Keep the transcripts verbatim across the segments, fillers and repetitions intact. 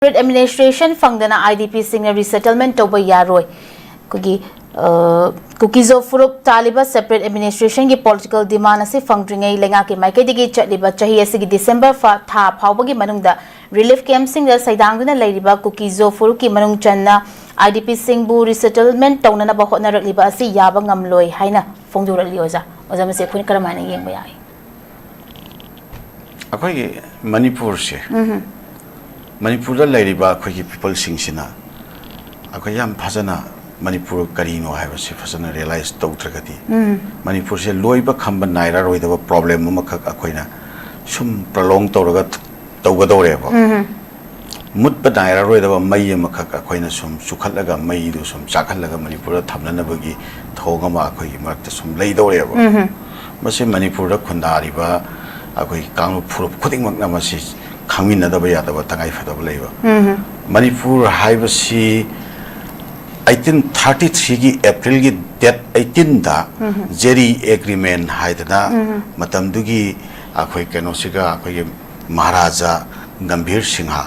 Separate administration ꯐꯪꯗꯅ I D ꯄꯤꯁꯤꯡꯅ ꯔꯤꯁꯦꯇꯜꯃꯦꯟ ꯇꯧꯕ ꯌꯥꯔꯣꯏ꯫ ꯑꯩꯈꯣꯏꯒꯤ, ꯑ, ꯀꯨꯀꯤꯖꯣ ꯐꯨꯔꯨꯞ ꯇꯥꯜꯂꯤꯕ ꯁꯦꯄꯔꯦꯠ ꯑꯦꯗꯃꯤꯅꯤꯁꯇ꯭ꯔꯦꯁꯟꯒꯤ ꯄꯣꯂꯤꯇꯤꯀꯦꯜ ꯗꯤꯃꯥꯟ ꯑꯁꯤ ꯐꯪꯗ꯭ꯔꯤꯉꯩ ꯂꯩꯉꯥꯛꯀꯤ ꯃꯥꯏꯀꯩꯗꯒꯤ ꯆꯠꯂꯤꯕ ꯆꯍꯤ ꯑꯁꯤꯒꯤ ꯗꯤꯁꯦꯝꯕꯔ ꯐꯥ-, ꯊꯥ ꯐꯥꯎꯕꯒꯤ ꯃꯅꯨꯡꯗ ꯔꯤꯂꯤꯐ ꯀꯦꯝꯞꯁꯤꯡꯗ ꯁꯩꯗꯥꯡꯗꯨꯅ ꯂꯩꯔꯤꯕ ꯀꯨꯀꯤꯖꯣ ꯐꯨꯔꯨꯞꯀꯤ ꯃꯅꯨꯡ ꯆꯟꯅ ꯑꯥꯏ ꯗꯤ ꯄꯤꯁꯤꯡꯕꯨ ꯔꯤꯁꯦꯇꯜꯃꯦꯟ ꯇꯧꯅꯅꯕ ꯍꯣꯠꯅꯔꯛꯂꯤꯕ ꯑꯁꯤ ꯌꯥꯕ ꯉꯝꯂꯣꯏ ꯍꯥꯏꯅ ꯐꯣꯡꯗꯣꯔꯛꯂꯤ, ꯑꯣꯖꯥ꯫ ꯑꯣꯖꯥ, ꯃꯁꯤ ꯑꯩꯈꯣꯏꯅ ꯀꯔꯝꯍꯥꯏꯅ ꯌꯦꯡꯕ ꯌꯥꯏ? ꯑꯩꯈꯣꯏꯒꯤ ꯃꯅꯤꯄꯨꯔꯁꯦ, ꯃꯅꯤꯄꯨꯔꯗ ꯂꯩꯔꯤꯕ ꯑꯩꯈꯣꯏꯒꯤ ꯄꯤꯄꯜꯁꯤꯡꯁꯤꯅ ꯑꯩꯈꯣꯏ ꯌꯥꯝ ꯐꯖꯅ ꯃꯅꯤꯄꯨꯔ ꯀꯔꯤꯅꯣ ꯍꯥꯏꯕꯁꯤ ꯐꯖꯅ ꯔꯤꯌꯦꯂꯥꯏꯁ ꯇꯧꯗ꯭ꯔꯒꯗꯤ, ꯃꯅꯤꯄꯨꯔꯁꯦ ꯂꯣꯏꯕ ꯈꯝꯕ ꯅꯥꯏꯔꯔꯣꯏꯗꯕ ꯄ꯭ꯔꯣꯕ꯭ꯂꯦꯝ ꯑꯃꯈꯛ ꯑꯩꯈꯣꯏꯅ ꯁꯨꯝ ꯄ꯭ꯔꯂꯣꯡ ꯇꯧꯔꯒ ꯇꯧꯒꯗꯧꯔꯦꯕ꯫ ꯃꯨꯠꯄ ꯅꯥꯏꯔꯔꯣꯏꯗꯕ ꯃꯩ ꯑꯃꯈꯛ ꯑꯩꯈꯣꯏꯅ ꯁꯨꯝ ꯆꯨꯈꯠꯂꯒ, ꯃꯩꯗꯨ ꯁꯨꯝ ꯆꯥꯛꯍꯜꯂꯒ ꯃꯅꯤꯄꯨꯔꯗ ꯊꯝꯅꯅꯕꯒꯤ ꯊꯧꯑꯣꯡ ꯑꯃ ꯑꯩꯈꯣꯏꯒꯤ ꯃꯔꯛꯇ ꯁꯨꯝ ꯂꯩꯗꯧꯔꯦꯕ꯫ ꯃꯁꯤ ꯃꯅꯤꯄꯨꯔꯗ ꯈꯨꯟꯗꯥꯔꯤꯕ ꯑꯩꯈꯣꯏ ꯀꯥꯡꯂꯨꯞ ꯐꯨꯔꯨꯞ ꯈꯨꯗꯤꯡꯃꯛꯅ ꯃꯁꯤ ꯈꯪꯃꯤꯟꯅꯗꯕ ꯌꯥꯗꯕ ꯇꯉꯥꯏ ꯐꯗꯕ ꯂꯩꯕ꯫ ꯃꯅꯤꯄꯨꯔ ꯍꯥꯏꯕꯁꯤ eighteen thirty threeꯒꯤ Aprilꯒꯤ date eighteenꯗ ꯖꯦꯔꯤ ꯑꯦꯒ꯭ꯔꯤꯃꯦꯟ ꯍꯥꯏꯗꯅ ꯃꯇꯝꯗꯨꯒꯤ ꯑꯩꯈꯣꯏ ꯀꯩꯅꯣꯁꯤꯒ, ꯑꯩꯈꯣꯏꯒꯤ ꯃꯍꯥꯔꯥꯖꯥ ꯒꯝꯚꯤꯔ ꯁꯤꯡꯍ,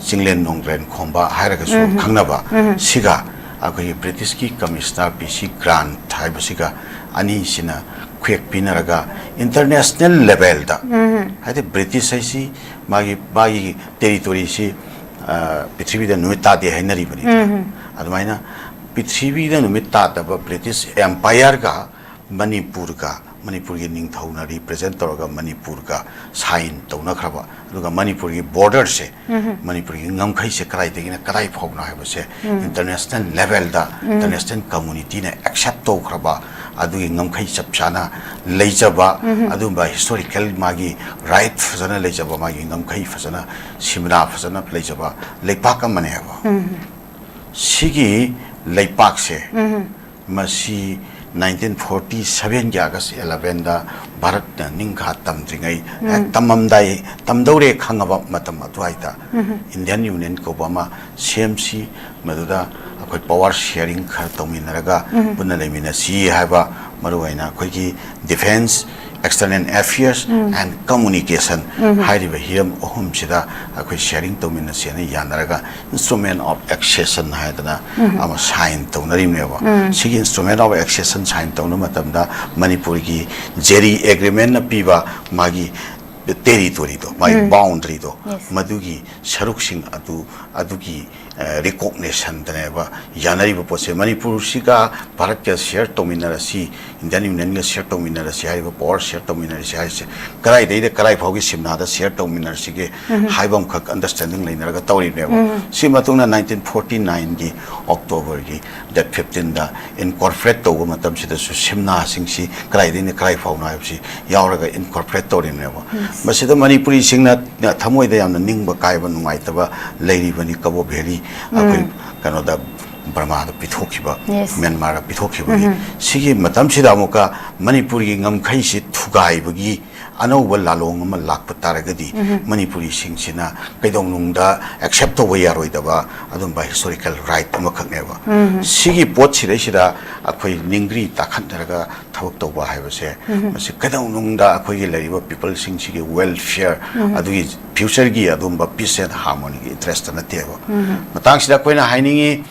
ꯆꯤꯡꯂꯦꯟ ꯅꯣꯡꯗ꯭ꯔꯦꯟ ꯈꯣꯝꯕ ꯍꯥꯏꯔꯒꯁꯨ ꯈꯪꯅꯕ, ꯁꯤꯒ ꯑꯩꯈꯣꯏꯒꯤ ꯕ꯭ꯔꯤꯇꯤꯁꯀꯤ ꯀꯃꯤꯁꯅꯔ ꯄꯤ ꯁꯤ ꯒ꯭ꯔꯥꯟꯠ ꯍꯥꯏꯕꯁꯤꯒ ꯑꯅꯤꯁꯤꯅ ꯈꯨꯌꯦꯛ ꯄꯤꯅꯔꯒ ꯏꯟꯇꯔꯅꯦꯁꯅꯦꯜ ꯂꯦꯚꯦꯜꯗ, ꯍꯥꯏꯗꯤ ꯕ꯭ꯔꯤꯇꯤꯁ ꯍꯥꯏꯁꯤ ꯃꯥꯒꯤ, ꯃꯥꯒꯤ ꯇꯦꯔꯤꯇꯣꯔꯤꯁꯤ, ꯑ, ꯄ꯭ꯔꯤꯊꯤꯕꯤꯗ ꯅꯨꯃꯤꯠ ꯇꯥꯗꯦ ꯍꯥꯏꯅꯔꯤꯕꯅꯤ꯫ ꯑꯗꯨꯃꯥꯏꯅ ꯄ꯭ꯔꯤꯊꯤꯕꯤꯗ ꯅꯨꯃꯤꯠ ꯇꯥꯗꯕ ꯕ꯭ꯔꯤꯇꯤꯁ ꯑꯦꯝꯄꯥꯌꯔꯒ ꯃꯅꯤꯄꯨꯔꯒ, ꯃꯅꯤꯄꯨꯔꯒꯤ ꯅꯤꯡꯊꯧꯅ ꯔꯤꯄ꯭ꯔꯖꯦꯟ ꯇꯧꯔꯒ ꯃꯅꯤꯄꯨꯔꯒ ꯁꯥꯏꯟ ꯇꯧꯅꯈ꯭ꯔꯕ, ꯑꯗꯨꯒ ꯃꯅꯤꯄꯨꯔꯒꯤ ꯕꯣꯔꯗꯔꯁꯦ, ꯃꯅꯤꯄꯨꯔꯒꯤ ꯉꯝꯈꯩꯁꯦ ꯀꯗꯥꯏꯗꯒꯤꯅ ꯀꯗꯥꯏ ꯐꯥꯎꯕꯅꯣ ꯍꯥꯏꯕꯁꯦ ꯏꯟꯇꯔꯅꯦꯁꯅꯦꯜ ꯂꯦꯚꯦꯜꯗ ꯏꯟꯇꯔꯅꯦꯁꯅꯦꯜ ꯀꯝꯃꯨꯅꯤꯇꯤꯅ ꯑꯦꯛꯁꯦꯞ ꯇꯧꯈ꯭ꯔꯕ, ꯑꯗꯨꯒꯤ ꯉꯝꯈꯩ ꯆꯞ ꯆꯥꯅ ꯂꯩꯖꯕ, ꯑꯗꯨꯝꯕ ꯍꯤꯁꯇꯣꯔꯤꯀꯦꯜ ꯃꯥꯒꯤ ꯔꯥꯏꯠ ꯐꯖꯅ ꯂꯩꯖꯕ, ꯃꯥꯒꯤ ꯉꯝꯈꯩ ꯐꯖꯅ, ꯁꯤꯃꯅꯥ ꯐꯖꯅ ꯂꯩꯖꯕ ꯂꯩꯄꯥꯛ ꯑꯃꯅꯦꯕ꯫ ꯁꯤꯒꯤ ꯂꯩꯄꯥꯛꯁꯦ, ꯃꯁꯤ nineteen forty sevenꯒꯤ August elevenꯗ ꯚꯥꯔꯠꯅ ꯅꯤꯡꯈꯥ ꯇꯝꯗ꯭ꯔꯤꯉꯩ, ꯍꯦꯛ ꯇꯝꯃꯝꯗꯥꯏ, ꯇꯝꯗꯧꯔꯦ ꯈꯪꯉꯕ ꯃꯇꯝ ꯑꯗꯨꯋꯥꯏꯗ Indian Union ꯀꯧꯕ ꯑꯃ ꯁꯦꯝꯁꯤ, ꯃꯗꯨꯗ ꯑꯩꯈꯣꯏ ꯄꯋꯥꯔ ꯁꯤꯌꯥꯔꯤꯡ ꯈꯔ ꯇꯧꯃꯤꯟꯅꯔꯒ ꯄꯨꯟꯅ ꯂꯩꯃꯤꯟꯅꯁꯤ ꯍꯥꯏꯕ, ꯃꯔꯨꯑꯣꯏꯅ ꯑꯩꯈꯣꯏꯒꯤ defence External Affairs and Communication ꯍꯥꯏꯔꯤꯕ ꯍꯤꯔꯝ ꯑꯍꯨꯝꯁꯤꯗ ꯑꯩꯈꯣꯏ sharing ꯇꯧꯃꯤꯟꯅꯁꯦꯅ ꯌꯥꯅꯔꯒ Instrument of Accession ꯍꯥꯏꯗꯅ ꯑꯃ sign ꯇꯧꯅꯔꯤꯕꯅꯦꯕ꯫ ꯁꯤꯒꯤ Instrument of Accession sign ꯇꯧꯅꯕ ꯃꯇꯝꯗ ꯃꯅꯤꯄꯨꯔꯒꯤ ꯖꯦꯔꯤ ꯑꯦꯒ꯭ꯔꯤꯃꯦꯟꯅ ꯄꯤꯕ ꯃꯥꯒꯤ territoryꯗꯣ, ꯃꯥꯒꯤ boundaryꯗꯣ, ꯃꯗꯨꯒꯤ ꯁꯔꯨꯛꯁꯤꯡ ꯑꯗꯨ, ꯑꯗꯨꯒꯤ recognitionꯗꯅꯦꯕ ꯌꯥꯅꯔꯤꯕ ꯄꯣꯠꯁꯦ꯫ ꯃꯅꯤꯄꯨꯔꯁꯤꯒ ꯚꯥꯔꯠꯀ share ꯇꯧꯃꯤꯟꯅꯔꯁꯤ, Indian Unionꯒ share ꯇꯧꯃꯤꯟꯅꯔꯁꯤ, ꯍꯥꯏꯔꯤꯕ power share ꯇꯧꯃꯤꯟꯅꯔꯁꯤ ꯍꯥꯏꯔꯤꯁꯦ ꯀꯗꯥꯏꯗꯩꯅ ꯀꯗꯥꯏ ꯐꯥꯎꯒꯤ ꯁꯤꯝꯅꯥꯗ share ꯇꯧꯃꯤꯟꯅꯔꯁꯤꯒꯦ ꯍꯥꯏꯕ ꯑꯃꯈꯛ understanding ꯂꯩꯅꯔꯒ ꯇꯧꯔꯤꯕꯅꯦꯕ꯫ ꯁꯤ ꯃꯇꯨꯡꯗ nineteen forty nineꯒꯤ Octoberꯒꯤ date fifteenꯗ incorporate ꯇꯧꯕ ꯃꯇꯝꯁꯤꯗꯁꯨ ꯁꯤꯝꯅꯥꯁꯤꯡꯁꯤ ꯀꯗꯥꯏꯗꯩꯅ ꯀꯗꯥꯏ ꯐꯥꯎꯅꯣ ꯍꯥꯏꯕꯁꯤ ꯌꯥꯎꯔꯒ incorporate ꯇꯧꯔꯤꯕꯅꯦꯕ꯫ ꯃꯁꯤꯗ ꯃꯅꯤꯄꯨꯔꯤꯁꯤꯡꯅ ꯊꯃꯣꯏꯗ ꯌꯥꯝꯅ ꯅꯤꯡꯕ ꯀꯥꯏꯕ, ꯅꯨꯡꯉꯥꯏꯇꯕ ꯂꯩꯔꯤꯕꯅꯤ꯫ ꯀꯕꯣ ꯚꯦꯂꯤ ꯑꯩꯈꯣꯏ ꯀꯩꯅꯣꯗ ꯕꯔꯃꯥꯗ ꯄꯤꯊꯣꯛꯈꯤꯕ, Yes. ꯃ꯭ꯌꯥꯟꯃꯥꯔꯗ ꯄꯤꯊꯣꯛꯈꯤꯕꯒꯤ꯫ ꯁꯤꯒꯤ ꯃꯇꯝꯁꯤꯗ ꯑꯃꯨꯛꯀ ꯃꯅꯤꯄꯨꯔꯒꯤ ꯉꯝꯈꯩꯁꯤ ꯊꯨꯒꯥꯏꯕꯒꯤ ꯑꯅꯧꯕ ꯂꯥꯂꯣꯡ ꯑꯃ ꯂꯥꯛꯄ ꯇꯥꯔꯒꯗꯤ ꯃꯅꯤꯄꯨꯔꯤꯁꯤꯡꯁꯤꯅ ꯀꯩꯗꯧꯅꯨꯡꯗ accept ꯇꯧꯕ ꯌꯥꯔꯣꯏꯗꯕ ꯑꯗꯨꯝꯕ historical right ꯑꯃꯈꯛꯅꯦꯕ꯫ ꯁꯤꯒꯤ ꯄꯣꯠꯁꯤꯗꯩꯁꯤꯗ ꯑꯩꯈꯣꯏ ꯅꯤꯡꯒ꯭ꯔꯤ ꯇꯥꯈꯠꯅꯔꯒ ꯊꯕꯛ ꯇꯧꯕ ꯍꯥꯏꯕꯁꯦ, ꯃꯁꯤ ꯀꯩꯗꯧꯅꯨꯡꯗ ꯑꯩꯈꯣꯏꯒꯤ ꯂꯩꯔꯤꯕ peopleꯁꯤꯡꯁꯤꯒꯤ welfare, ꯑꯗꯨꯒꯤ futureꯒꯤ ꯑꯗꯨꯝꯕ peace and harmonyꯒꯤ interest ꯅꯠꯇꯦꯕ꯫ ꯃꯇꯥꯡꯁꯤꯗ ꯑꯩꯈꯣꯏꯅ ꯍꯥꯏꯅꯤꯡꯉꯤ,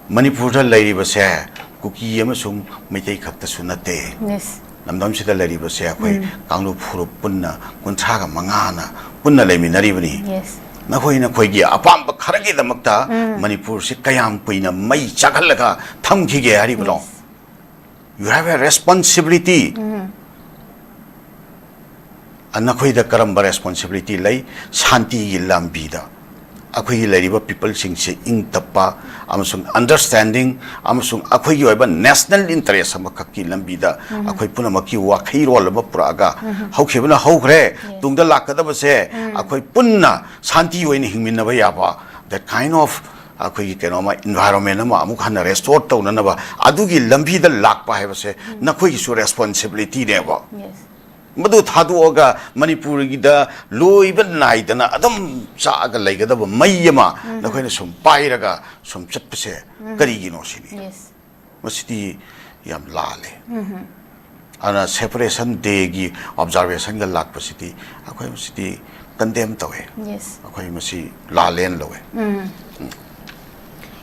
ꯃꯅꯤꯄꯨꯔꯗ ꯂꯩꯔꯤꯕꯁꯦ ꯀꯨꯀꯤ ꯑꯃꯁꯨꯡ ꯃꯩꯇꯩ ꯈꯛꯇꯁꯨ ꯅꯠꯇꯦ꯫ Yes. ꯂꯝꯗꯝꯁꯤꯗ ꯂꯩꯔꯤꯕꯁꯦ ꯑꯩꯈꯣꯏ ꯀꯥꯡꯂꯨꯞ ꯐꯨꯔꯨꯞ ꯄꯨꯟꯅ ꯀꯨꯟꯊ꯭ꯔꯥꯒ ꯃꯉꯥꯅ ꯄꯨꯟꯅ ꯂꯩꯃꯤꯟꯅꯔꯤꯕꯅꯤ꯫ Yes. ꯅꯈꯣꯏ ꯅꯈꯣꯏꯒꯤ ꯑꯄꯥꯝꯕ ꯈꯔꯒꯤꯗꯃꯛꯇ ꯃꯅꯤꯄꯨꯔꯁꯤ ꯀꯌꯥꯝ ꯀꯨꯏꯅ ꯃꯩ ꯆꯥꯛꯍꯜꯂꯒ ꯊꯝꯈꯤꯒꯦ ꯍꯥꯏꯔꯤꯕꯅꯣ? Yes. You have a responsibility. ꯅꯈꯣꯏꯗ ꯀꯔꯝꯕ responsibility ꯂꯩ? ꯁꯥꯟꯇꯤꯒꯤ ꯂꯝꯕꯤꯗ ꯑꯩꯈꯣꯏꯒꯤ ꯂꯩꯔꯤꯕ peopleꯁꯤꯡꯁꯦ ꯏꯪ ꯇꯞꯄ ꯑꯃꯁꯨꯡ understanding ꯑꯃꯁꯨꯡ ꯑꯩꯈꯣꯏꯒꯤ ꯑꯣꯏꯕ national interest ꯑꯃꯈꯛꯀꯤ ꯂꯝꯕꯤꯗ ꯑꯩꯈꯣꯏ ꯄꯨꯝꯅꯃꯛꯀꯤ ꯋꯥꯈꯩꯔꯣꯜ ꯑꯃ ꯄꯨꯔꯛꯑꯒ, ꯍꯧꯈꯤꯕꯅ ꯍꯧꯈ꯭ꯔꯦ, ꯇꯨꯡꯗ ꯂꯥꯛꯀꯗꯕꯁꯦ ꯑꯩꯈꯣꯏ ꯄꯨꯟꯅ ꯁꯥꯟꯇꯤ ꯑꯣꯏꯅ ꯍꯤꯡꯃꯤꯟꯅꯕ ꯌꯥꯕ, that kind of ꯑꯩꯈꯣꯏꯒꯤ ꯀꯩꯅꯣ ꯑꯃ, environment ꯑꯃ ꯑꯃꯨꯛ ꯍꯟꯅ restore ꯇꯧꯅꯅꯕ ꯑꯗꯨꯒꯤ ꯂꯝꯕꯤꯗ ꯂꯥꯛꯄ ꯍꯥꯏꯕꯁꯦ ꯅꯈꯣꯏꯒꯤꯁꯨ responsibilityꯅꯦꯕ꯫ Yes. ꯃꯗꯨ ꯊꯥꯗꯣꯛꯑꯒ ꯃꯅꯤꯄꯨꯔꯒꯤꯗ ꯂꯣꯏꯕ ꯅꯥꯏꯗꯅ ꯑꯗꯨꯝ ꯆꯥꯛꯑꯒ ꯂꯩꯒꯗꯕ ꯃꯩ ꯑꯃ ꯅꯈꯣꯏꯅ ꯁꯨꯝ ꯄꯥꯏꯔꯒ ꯁꯨꯝ ꯆꯠꯄꯁꯦ ꯀꯔꯤꯒꯤꯅꯣ ꯁꯤꯅꯤ꯫ Yes. ꯃꯁꯤꯗꯤ ꯌꯥꯝ ꯂꯥꯜꯂꯦ꯫ ꯑꯗꯨꯅ separation dayꯒꯤ observationꯒ ꯂꯥꯛꯄꯁꯤꯗꯤ ꯑꯩꯈꯣꯏ ꯃꯁꯤꯗꯤ condemn ꯇꯧꯋꯦ꯫ Yes. ꯑꯩꯈꯣꯏ ꯃꯁꯤ ꯂꯥꯜꯂꯦꯅ ꯂꯧꯋꯦ꯫ ꯎꯝ꯫